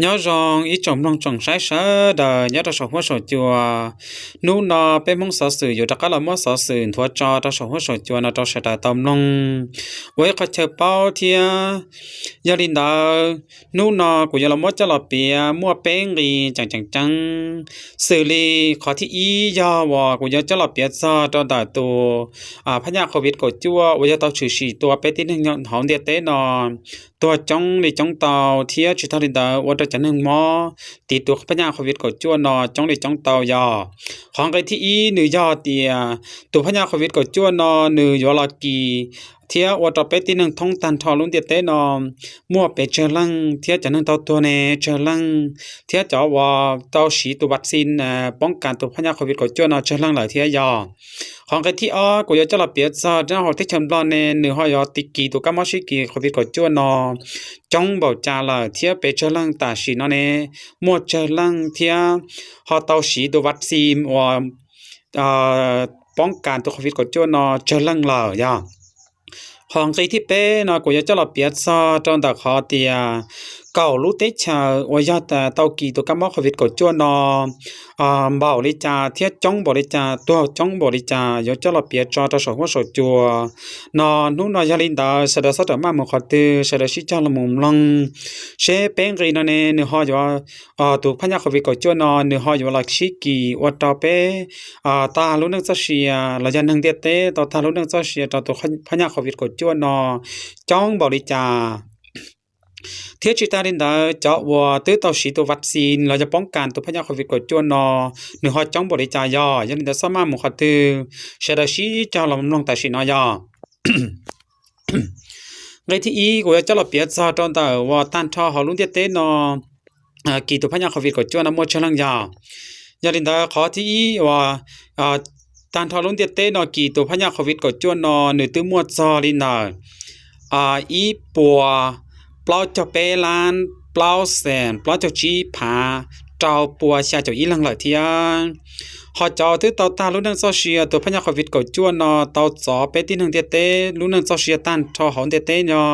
Nyob zoo ib tsoom mloog tsoom saib sawv daws nyob rau saum huab saum cua. Hnub no peb Hmoob xov xwm yuav rov qab los muab xov xwm nthuav tso rau saum huab saum cua no rau sawv daws tau mloog ua ib qho chaw paub thiab. Yog li ntawd, hnub no kuv yuav los muab coj los piav muaj peb nqi tseem tseem ceeb, xws li qhov thib ib yog uas kuv yuav coj los piav txog rau ntawm tus phab nyaj COVID kaum cuaj uas yog tau tshwm sim tua peb tib neeg nyob hauv ntiaj teb no tuag coob li coob tau thiab tsis tag li ntawd ua rau cov neeg mob tiv tus phab nyaj COVID kaum cuaj no coob li coob tau yog. Qhov nqi thib ib nws yog tias tus phab nyaj COVID kaum cuaj no nws yuav los kis thiab ua rau peb tib neeg thoob tag nrho lub ntiaj teb no muaj pes tsawg leej thiab cov neeg tau tuag ne tsawg leej thiab cov uas tau siv tus vaccine poob kas tus phab nyaj COVID kaum cuaj no tsawg leej lawm thiab yog. Qhov nqi thib ob kuv yuav coj los piav txog nyob hauv teb chaws Nplog ne nws ho yuav kis tus kab mob sib kis COVID kaum cuaj no coob npaum cas lawm thiab pes tsawg leej tam sim no ne muaj tsawg leej thiab ho tau siv tus vaccine uas poob kas tus COVID kaum cuaj no tsawg leej lawm yog. Qhov nqi thib peb no kuv yuav coj los piav txog rau ntawm qhov tias kaum lub teb chaws uas yog tau kis tus kab mob COVID kaum cuaj no npaum li cas thiab coob npaum li cas, tuag coob npaum li cas yuav coj los piav tso rau saum huab saum cua no. Hnub no yog li ntawd sawv daws txhob rawm maj mus qhov twg, sawv daws sib cog los mus mloog seb peb nqi no ne nws ho yuav, tus phab nyaj COVID kaum cuaj no nws ho yuav los sib kis ua rau peb tag lub neej txoj sia los yog neeg ntiaj teb tau tag lub neej txoj sia rau tus phab nyaj COVID kaum cuaj no coob npaum li cas. Thiab tsis tas li ntawd cov uas twb tau siv tus vaccine los yog poob kas tus phab nyaj COVID kaum cuaj no nws ho coob npaum li cas yog. Yog li ntawd txhob maj mus qhov twg, sawv daws sib cog los mloog tam sim no yog. Nqi thib ib kuv yuav coj los piav txog rau ntawm uas tag nrho hauv lub ntiaj teb no kis tus phab nyaj COVID kaum cuaj no muaj tsawg leej yog. Yog li ntawd qhov thib ib uas tag nrho lub ntiaj teb no kis tus phab nyaj COVID kaum cuaj no nws twb muaj txog li ntawm ib puas plaub caug peb lab plaub xees plaub caug tsib phav rau pua xya caum ib leeg lawm thiab. Ho cov twb tau tag lub neej txoj sia tus phab nyaj COVID kaum cuaj no tau txov peb tib neeg ntiaj teb lub neej txoj sia tag nrho hauv ntiaj teb no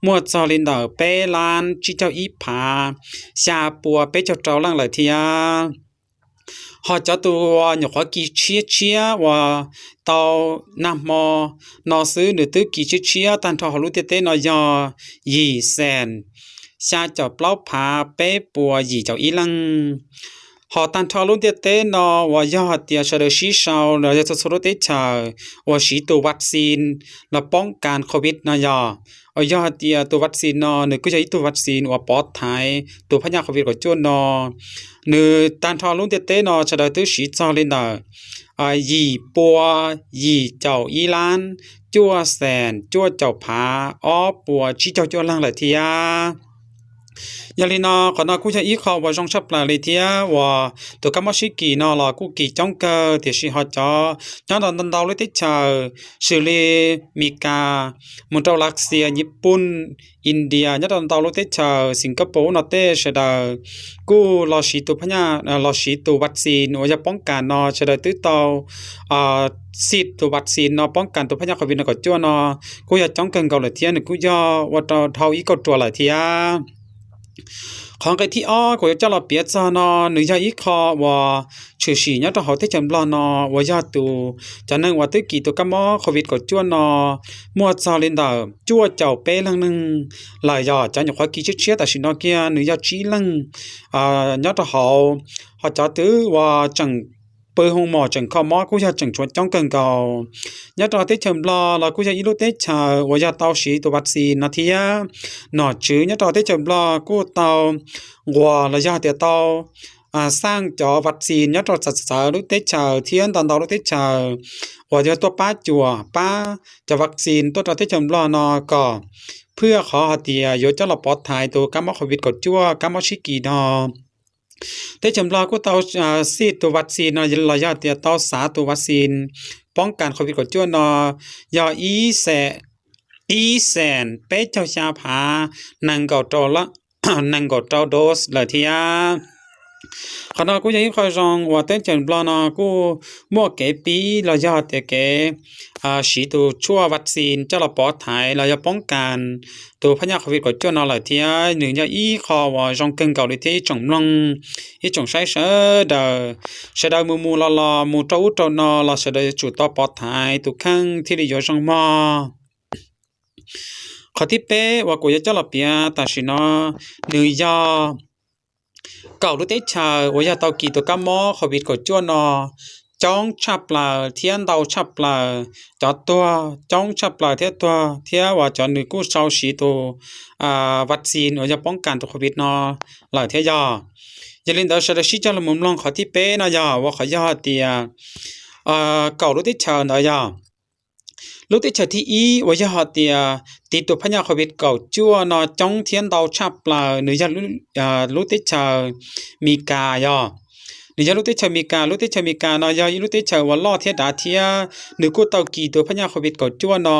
muaj txog li ntawm peb lab tsib caug ib phav xya pua peb caug rau leej lawm thiab. Ho cov tus uas nyuam qhuav kis tshiab tshiab uas tau nag hmo no xwb nws twb kis tshiab tshiab tag nrho hauv lub ntiaj teb no yog yim xees xya caum plaub phav peb puas yim caum ib leej. Ho tag nrho lub ntiaj teb no uas yog hais tias sawv daws sib sau los yog txhua txhua lub teb chaws uas siv tus vaccine los poob kas COVID no yog, uas yog hais tias tus vaccine no nws kuj yog ib tug vaccine uas pov thaiv tus phab nyaj COVID kaum cuaj no, nws tag nrho lub ntiaj teb no sawv daws twb siv txog li ntawm yim pua yim caum ib lab cuaj xees cuaj caum phav ob puas tsib caug cuaj leeg lawm thiab. Yog li no qhov no kuj yog ib qho uas zoo tshaj plaws li thiab uas tus kab mob sib kis no los kuj kis coob kawg tiam sis ho cov nyob ntau ntau lub teb chaws xws li Mis Kas, mus rau Lav Xias, Nyij Pooj, India, nyob rau ntau lub teb chaws Singapore no tej sawv daws kuj los siv tus phab nyaj los siv tus vaccine uas yog poob kas no sawv daws twb tau xij tus vaccine no poob kas tus phab nyaj COVID no kaum cuaj no kuj yog coob kawg nkaus lawm thiab nws kuj yog ua rau dhau ib kauj ruam lawm thiab. Qhov nqe thib ob kuv yuav coj los piav txog no nws yog ib qho uas tshwm sim nyob rau hauv teb chaws Nplog no uas yog tus cov neeg uas twb kis tus kab mob COVID kaum cuaj no muaj txog li ntawm cuaj caum peb leeg neeg lawm yog cov nyuam qhuav kis tshiab tshiab tam sim no kiag nws yog tsib leeg nyob rau hauv. Ho cov twb uas tseem pw hoo mom tseem kho mob kuj yog tseem tshuav coob kawg nkaus. Nyob rau teb chaws Nplog los kuj yog ib lub teb chaws uas yog tau siv tus vaccine no thiab. Nom tswv nyob rau teb chaws Nplog kuj tau nquas los yog tias tau xaj cov vaccine nyob rau txawv txawv lub teb chaws thiab ntau ntau lub teb chaws uas yog tuaj pab cuam pab cov vaccine tuaj rau teb chaws Nplog no kom phwj qhov hais tias yuav coj los pov thaiv tus kab mob COVID kaum cuaj kab mob sib kis no. Teb chaws Nplog kuj tau xij tus vaccine no los yog tias tau xav tus vaccine poob kas COVID kaum cuaj no yog ib xees peb caug xya phav nees nkaum rau dose lawm thiab. Qhov no kuj yog ib qho zoo uas teb chaws Nplog no kuj muaj kev pib los yog tias kev siv tus tshuaj vaccine coj los pov thaiv los yog poob kas tus phab nyaj COVID kaum cuaj no lawm thiab. Nws yog ib qho uas zoo kawg nkaus li thiab ib tsoom mloog, ib tsoom saib sawv daws, sawv daws mus mus los los mus rau ub rau no los sawv daws yuav tsum tau pov thaiv tus kheej thiaj li yuav zoo mog. Qhov thib peb uas kuv yuav coj los piav tam sim no, nws yog kaum lub teb chaws uas yog tau kis tus kab mob COVID kaum cuaj no coob tshaj plaws thiab ntau tshaj plaws, cov tuag coob tshaj plaws thiab tuag thiab uas cov nws kuj sau siv tus vaccine uas yog poob kas tus COVID no lawm thiab yog. Yog li ntawd sawv daws sib cog los mus mloog qhov thib peb no yog uas qhov yog hais tias kaum lub teb chaws ntawd yog lub teb chaws thib ib uas yog hais tias tiv tus phab nyaj COVID kaum cuaj no coob thiab ntau tshaj plaws nws yog lub teb chaws Mis Kas yog. Nws yog lub teb chaws Mis Kas, lub teb chaws Mis Kas no yog ib lub teb chaws uas loj thiab dav thiab nws kuj tau kis tus phab nyaj COVID kaum cuaj no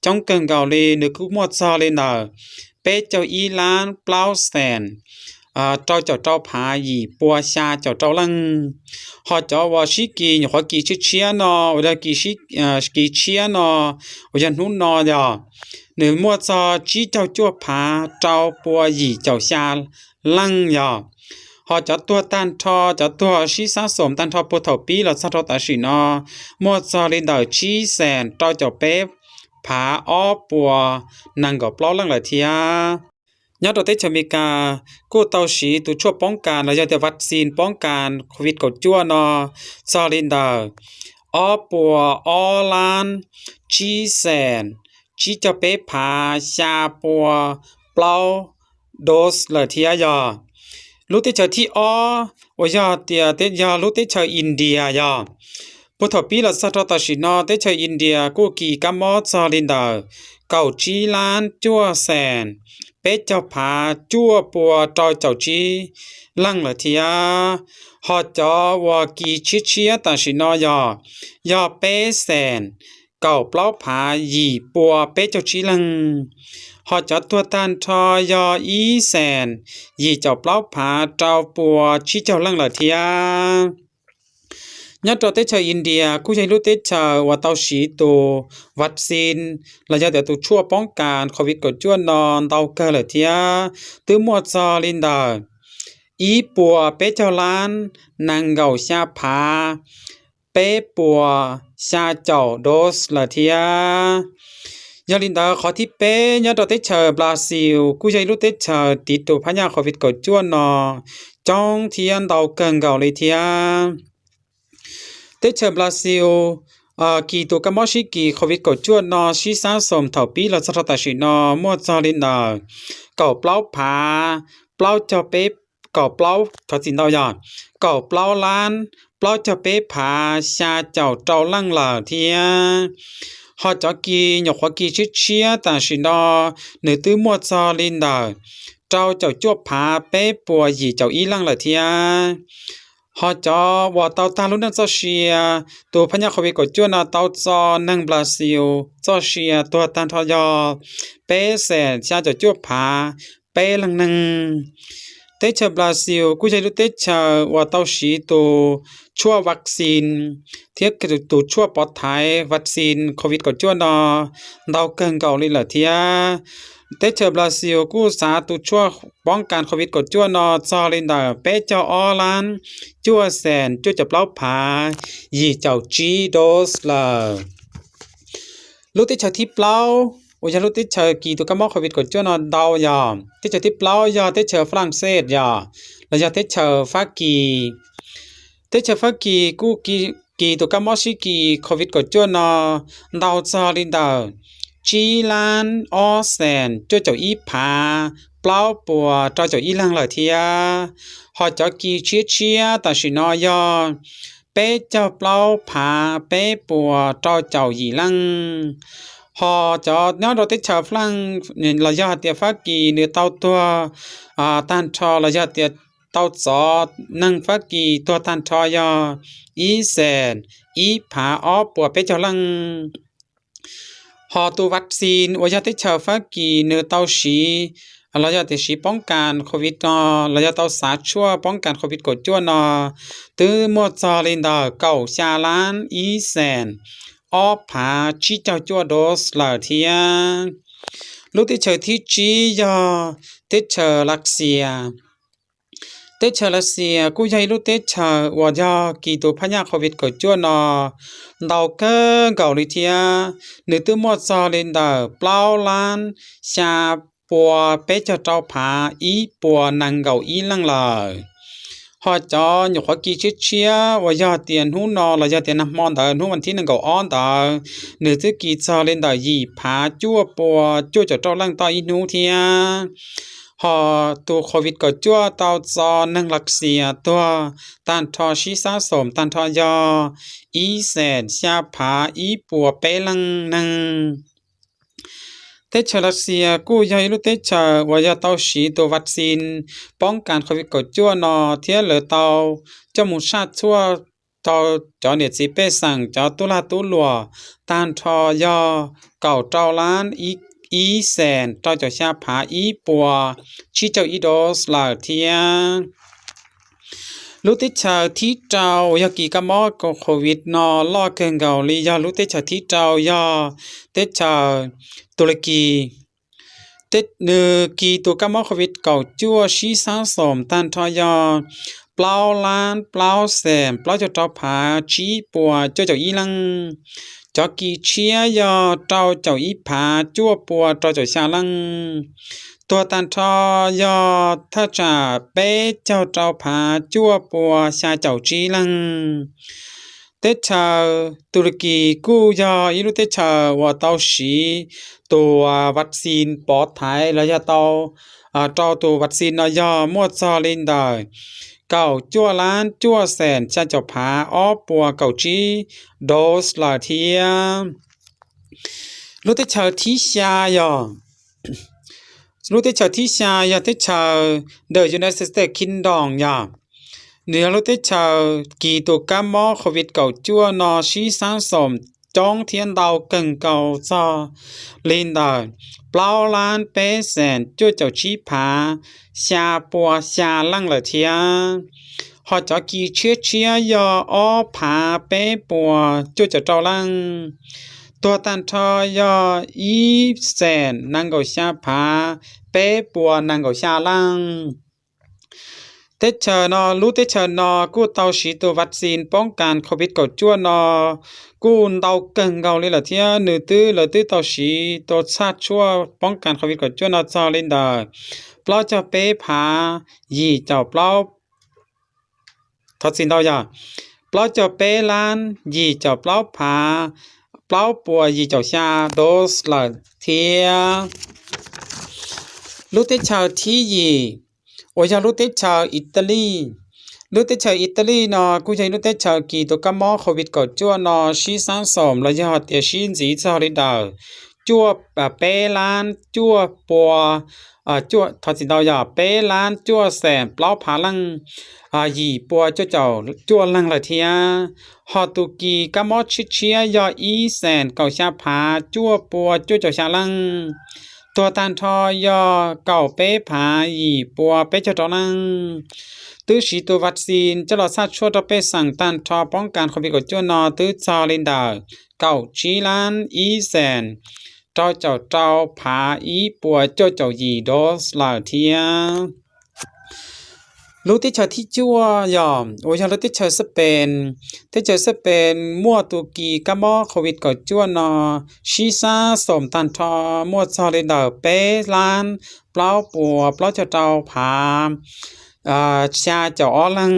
coob kawg nkaus li, nws kuj muaj txog li ntawm peb caug ib lab plaub xees rau caum rau phav yim pua xya caum rau leej. Ho cov uas sib kis nyuam qhuav kis tshiab tshiab no uas yog kis tshiab no uas yog hnub no yog nws muaj txog tsib caug cuaj phav rau pua yim caum xya leej yog. Ho cov tuag tag nrho, cov tuag sib xab xom tag nrho puag thaum pib los txog rau tam sim no muaj txog li ntawm tsib xees rau caum peb phav ob pua nees nkaum plaub leej lawm thiab. Nyob rau teb chaws Amelikas kuj tau siv tus tshuaj poob kas los yog tias vaccine poob kas COVID kaum cuaj no txog li ntawm ob pua ob lab tsib xees tsib caug peb phav xya pua plaub dos lawm thiab yog. Lub teb chaws thib ob uas yog tias yog lub teb chaws India yog. Puag thaum pib los txog rau tam sim no teb chaws India kuj kis kab mob txog li ntawm kaum tsib lab cuaj xees peb caug phav cuaj pua rau caum tsib leej lawm thiab. Ho cov uas kis tshiab tshiab tam sim no yog, yog peb xees kaum plaub phav yim pua peb caug tsib leej. Ho cov tuag tag nrho yog ib xees yim caum plaub phav rau pua tsib caug leej lawm thiab. Nyob rau teb chaws India kuj yog ib lub teb chaws uas tau siv tus vaccine los yog tias tus tshuaj poob kas COVID kaum cuaj no ntau kawg lawm thiab, twb muaj txog li ntawm ib pua peb caug lab nees nkaum xya phav peb pua xya caum dos lawm thiab. Yog li ntawd qhov thib peb nyob rau teb chaws Brazil kuj yog ib lub teb chaws tiv tus phab nyaj COVID kaum cuaj no coob thiab ntau kawg nkaus li thiab. Teb chaws Brazil kis tus kab mob sib kis COVID kaum cuaj no sib xab xom thaum pib los txog rau tam sim no muaj txog li ntawm kaum plaub phav plaub caug peb, kaum plaub, thov txim ntau yog kaum plaub lab plaub caug peb phav xya caum rau leej lawm thiab. Ho cov kis nyuam qhuav kis tshiab tshiab tam sim no nws twb muaj txog li ntawm rau caum cuaj phav peb pua yim caum ib leej lawm thiab. Ho cov uas tau tag lub neej txoj sia, tus phab nyaj COVID kaum cuaj no tau txo neeg Brazil txoj sia tuag tag nrho yog peb xees xya caum cuaj phav peb leej neeg. Teb chaws Brazil kuj yog ib lub teb chaws uas tau siv tus tshuaj vaccine thiab tus tshuaj pov thaiv vaccine COVID kaum cuaj no ntau kawg nkaus li lawm thiab. Teb chaws Brazil kuj xav tus tshuaj poob kas COVID kaum cuaj no txog li ntawm peb caug ob lab cuaj xees cuaj caum plaub phav yim caum tsib dos lawm. Lub teb chaws thib plaub uas yog lub teb chaws kis tus kab mob COVID kaum cuaj no ntau yog, teb chaws thib plaub yog teb chaws Fab Laj Xej yog, los yog teb chaws Fab Kis. Teb chaws Fab Kis kuj kis tus kab mob sib kis COVID kaum cuaj no ntau txog li ntawm tsib lab ob xees cuaj caum ib phav plaub puas rau caum ib leeg lawm thiab. Ho cov kis tshiab tshiab tam sim no yog peb caug plaub phav peb puas rau caum yim leej. Ho cov nyob rau teb chaws Fab Laj los yog hais tias Fab Kis nws tau tuag tag nrho los yog tias tau txov neeg Fab Kis tuag tag nrho yog ib xees ib phav ob puas peb caug leej. Ho tus vaccine uas yog teb chaws Fab Kis nws tau siv los yog tias siv poob kas COVID no, los yog tau xav tshuaj poob kas COVID kaum cuaj no, twb muaj txog li ntawm kaum xya lab ib xees ob phav tsib caug cuaj dos lawm thiab. Lub teb chaws thib tsib yog teb chaws Lav Xias. Teb chaws Lav Xias kuj yog ib lub teb chaws uas yog kis tus phaj nyaj COVID kaum cuaj no ntau kawg nkaus li thiab. Nws twb muaj txog li ntawm plaub lab xya pua peb caug rau phav ib puas nees nkaum ib leej lawm. Ho cov nyuam qhuav kis tshiab tshiab uas yog tias hnub no los yog tias nag hmo ntawd, hnub vas thib nees nkaum ob ntawd, nws twb kis txog li ntawm yim phav cuaj pua cuaj caum rau leej tau ib hnub thiab. Ho tus COVID kaum cuaj tau txo neeg Lav Xias tuag tag nrho sib xab xoom tag nrho yog ib xees xya phav ib puas peb leej neeg. Teb chaws Lav Xias kuj yog ib lub teb chaws uas yog tau siv tus vaccine poob kas COVID kaum cuaj no thiab lawv tau coj mus saj tshuaj rau cov niam txiv pej xeem, cov tub lag tub luam tag nrho yog kaum rau lab ib xees rau caum xya phav ib puas tsib caug ib dos lawm thiab. Lub teb chaws thib rau uas yog kis kab mob COVID no loj kawg nkaus li yog lub teb chaws thib rau yog teb chaws Tus Las Kis. Nws kis tus kab mob COVID kaum cuaj sib xab xoom tag nrho yog plaub lab plaub xees plaub caug rau phav tsib puas cuaj caum ib leej. Cov kis tshiab yog rau caum ib phav cuaj puas rau caum xya leej. Tuag tag nrho yog thaj tsam peb caug rau phav cuaj puas xya caum tsib leej. Teb chaws Tus Las Kis kuj yog ib lub teb chaws uas tau siv tus vaccine pov thaiv los yog tau rau tus vaccine no yog muaj txog li ntawm kaum cuaj lab cuaj xees xya caum phav ob puas kaum tsib dos lawm thiab. Lub teb chaws thib xya yog, lub teb chaws thib xya yog teb chaws the United States Kingdom yog, nws yog lub teb chaws kis tus kab mob COVID kaum cuaj no sib xab xoom coob thiab ntau kawg nkaus txog li ntawm plaub lab peb xees cuaj caum tsib phav xya puas xya leej lawm thiab. Ho cov kis tshiab tshiab yog ob phav peb puas cuaj caum rau leej. Tuag tag nrho yog ib xees nees nkaum xya phav peb puas nees nkaum xya leej. Teb chaws no, lub teb chaws no kuj tau siv tus vaccine poob kas COVID kaum cuaj no kuj ntau kawg nkaus li lawm thiab. Nws twb, lawv twb tau siv tus txhaj tshuaj poob kas COVID kaum cuaj no txog li ntawm plaub caug peb phav yim caum plaub, thov txim ntau yog plaub caug peb lab yim caum plaub phav plaub puas yim caum xya dos lawm thiab. Lub teb chaws thib yim uas yog lub teb chaws Italy. Lub teb chaws Italy no kuj yog ib lub teb chaws kis tus kab mob COVID kaum cuaj no sib xab xoom los yog tias sib ntxiv txog li ntawm cuaj, peb lab cuaj pua, thov txim ntau yog peb lab cuaj xees plaub phav leej yim pua cuaj caum cuaj leeg lawm thiab. Ho tus kis kab mob tshiab tshiab yog ib xees kaum xya phav cuaj pua cuaj caum xya leej. Tuag tag nrho yog kaum peb phav yim pua peb caug rau leej. Twb siv tus vaccine coj los txhaj tshuaj rau pej xeem tag nrho poob kas COVID kaum cuaj no twb txog li ntawm kaum tsib lab ib xees rau caum rau phav ib puas cuaj caum yim dos lawm thiab. Lub teb chaws thib cuaj yog uas yog lub teb chaws Xab Pees. Teb chaws Xab Pees muaj tus kis kab mob COVID kaum cuaj no sib xab xoom tag nrho muaj txog li ntawm peb lab plaub puas plaub caug rau phav xya caum ob leeg.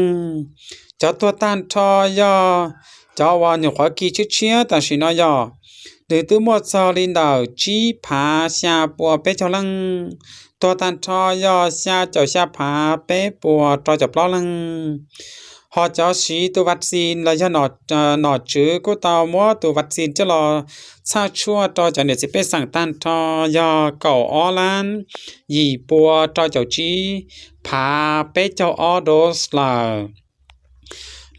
Cov tuag tag nrho yog cov uas nyuam qhuav kis tshiab tshiab tam sim no yog, nws twb muaj txog li ntawm tsib phav xya pua peb caug leej. Tuag tag nrho yog xya caum xya phav peb puas rau caum plaub leej. Ho cov siv tus vaccine los yog nom tswv kuj tau muab tus vaccine coj los txhaj tshuaj rau cov niam txiv pej xeem tag nrho yog kaum ob lab yim pua rau caum tsib phav peb caug ob dos lawm.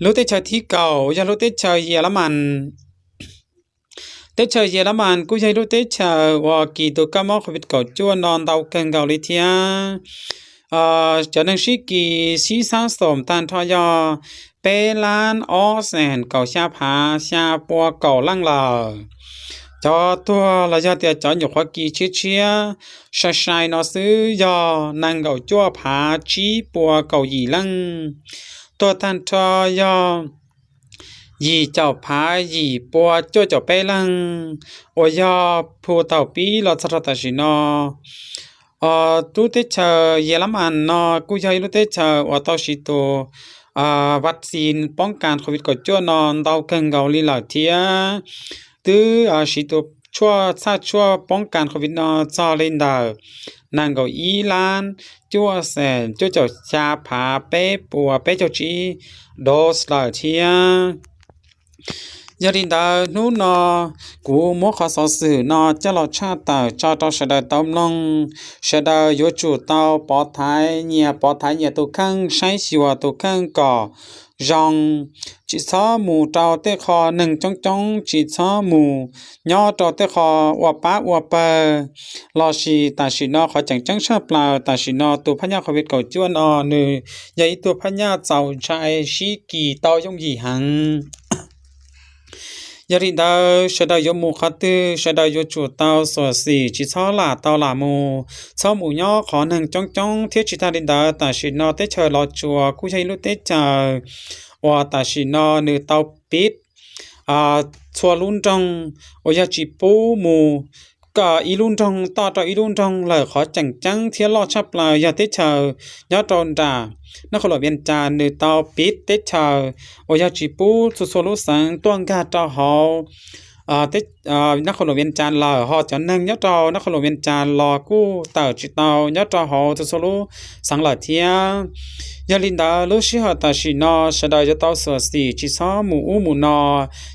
Lub teb chaws thib kaum yog lub teb chaws Yelamas. Teb chaws Yelamas kuj yog ib lub teb chaws uas kis tus kab mob COVID kaum cuaj no ntau kawg nkaus li thiab. Cov neeg sib kis sib xab xom tag nrho yog peb lab ob xees kaum xya phav xya pua kaum leej lawm. Cov tuag los yog tias cov nyuam qhuav kis tshiab tshiab sai sai no xwb yog nees nkaum cuaj phav tsib pua kaum yim leej. Tuag tag nrho yog yim caum phav yim pua cuaj caum peb leej, uas yog phu thaum pib los txog rau tam sim no. Lub teb chaws Yelamas no kuj yog ib lub teb chaws uas tau siv tus vaccine poob kas COVID kaum cuaj no ntau kawg nkaus li lawm thiab. Twb siv tus tshuaj txhaj tshuaj poob kas COVID no txog li ntawm nees nkaum ib lab cuaj xees cuaj caum xya phav peb puas peb caug tsib dose lawm thiab. Yog li ntawd hnub no kuv muab qhov xov xwm no coj los tshaj tawm tso rau sawv daws tau mloog. Sawv daws yuav tsum tau pov thaiv nyias pov thaiv nyias tus kheej, saib xyuas tus kheej kom zoo. Tsis txhob mus rau tej qho neeg coob coob, tsis txhob mus nyob rau tej qho ua pab ua pawg. Los sis tam sim no qhov tseem ceeb tshaj plaws tam sim no tus phaj nyaj COVID kaum cuaj no nws yog ib tug phaj nyaj txaus ntshai sib kis tau yooj yim heev. Yog li ntawd sawv daws yuav mus qhov twg sawv daws yuav tsum tau xyuam xim, tsis txhob lam tau lam mus, txhob mus nyob qhov neeg coob coob. Thiab tsis tag li ntawd tam sim no teb chaws Los Tsuas kuj yog ib lub teb chaws uas tam sim no nws tau piv txhua lub nroog, uas yog tsis pub mus ib lub nroog toj rau ib lub nroog lawm. Qhov tseem ceeb thiab loj tshaj plaws yog teb chaws nyob rau nram nab qhov luam Vias Cas nws tau piv teb chaws, uas yog tsis pub txhua txhua lub xeev tuaj nkag rau hauv nab qhov luam Vias Cas lawm, ho cov neeg nyob rau nab qhov luam Vias Cas los kuj tawm tsis tau nyob rau hauv txhua txhua lub xeev lawm thiab. Yog li ntawd lub sij hawm tam sim no sawv daws yuav tau xyuam xim, tsis txhob mus ub mus no,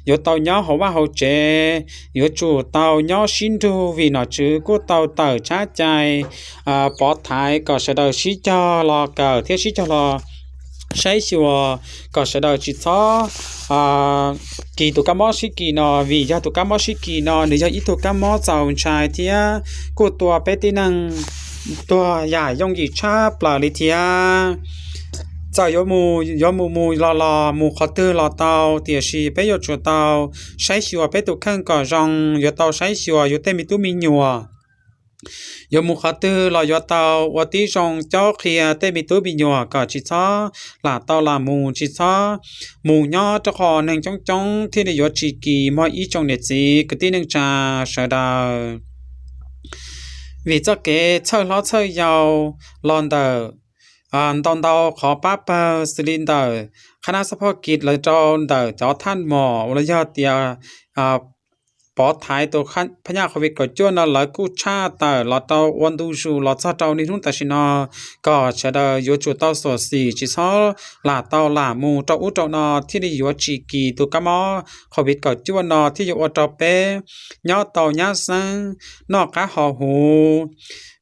yuav tau nyob hauv vaj hauv tsev, yuav tsum tau nyob sib nrug vim nom tswv kuj tau tawm tsab cai pov thaiv kom sawv daws sib cog los kawm thiab sib cog los saib xyuas kom sawv daws tsis txhob kis tus kab mob sib kis no, vim yog tus kab mob sib kis no nws yog ib tug kab mob txaus ntshai thiab kuj tua peb tib neeg tuag yam yooj yim tshaj plaws li thiab. Txawm yuav mus yuav mus mus los los mus qhov twg los tau, tiam sis peb yuav tsum tau saib xyuas peb tus kheej kom zoo, yuav tau saib xyuas yuav tej me tub me nyuam. Yuav mus qhov twg los yuav tau ua tib zoo cob qhia tej me tub me nyuam kom tsis txhob lam tau lam mus, tsis txhob mus nyob rau qhov neeg coob coob thiaj li yuav tsis kis. Muaj ib tsoom niam txiv kwv tij neej tsa sawv daws, vim txoj kev txhawj hlob txhawj yau los ntawm ntau ntau qhov pab pawg xws li ntawm qhab nab xab phoj kiv los rau ntawm cov thaj mom uas los yog tias pov thaiv tus phab nyaj COVID kaum cuaj no lawv kuj tshaj tawm los rau ua ntu zus los txog rau niaj hnub tam sim no, kom sawv daws yuav tsum tau xyuam xim tsis txhob lam tau lam mus rau ub rau no thiaj li yuav tsis kis tus kab mob COVID kaum cuaj no thiaj yuav ua rau peb nyob tau nyab xeeb noj qab haus huv.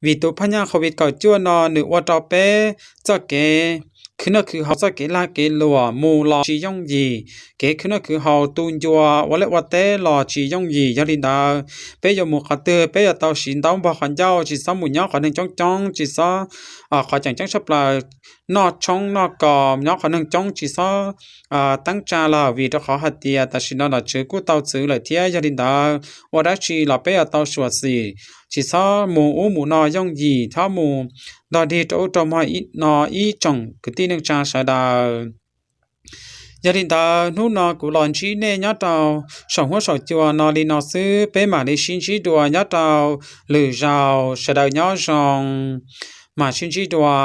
Vim tus phab nyaj COVID kaum cuaj no nws ua rau peb txoj kev khwv noj khwv haus, txoj kev lag kev luam mus los tsis yooj yim, kev khwv noj khwv haus tu ncua ua liaj ua teb los tsis yooj yim. Yog li ntawd peb yuav mus qhov twg peb yuav tau siv ntaub npog qhov ncauj, tsis txhob mus nyob qhov neeg coob coob, tsis txhob, qhov tseem ceeb tshaj plaws noj tshoob noj kos nyob qhov neeg coob tsis txhob teeb tsa lawm, vim rau qhov hais tias tam sim no nom tswv kuj tau txwv lawm thiab. Yog li ntawd ua dab tsi los peb yuav tau xyuam xim, tsis txhob mus ub mus no yooj yim, txhob mus ntog dig rau ub rau no ib tsoom kwv tij neej tsa sawv daws. Yog li ntawd hnub no kuv los ntsib nej nyob rau saum huab saum cua no li no xwb, peb mam li sib ntsib dua nyob rau lwm zaus, sawv daws nyob zoo, mam sib ntsib dua.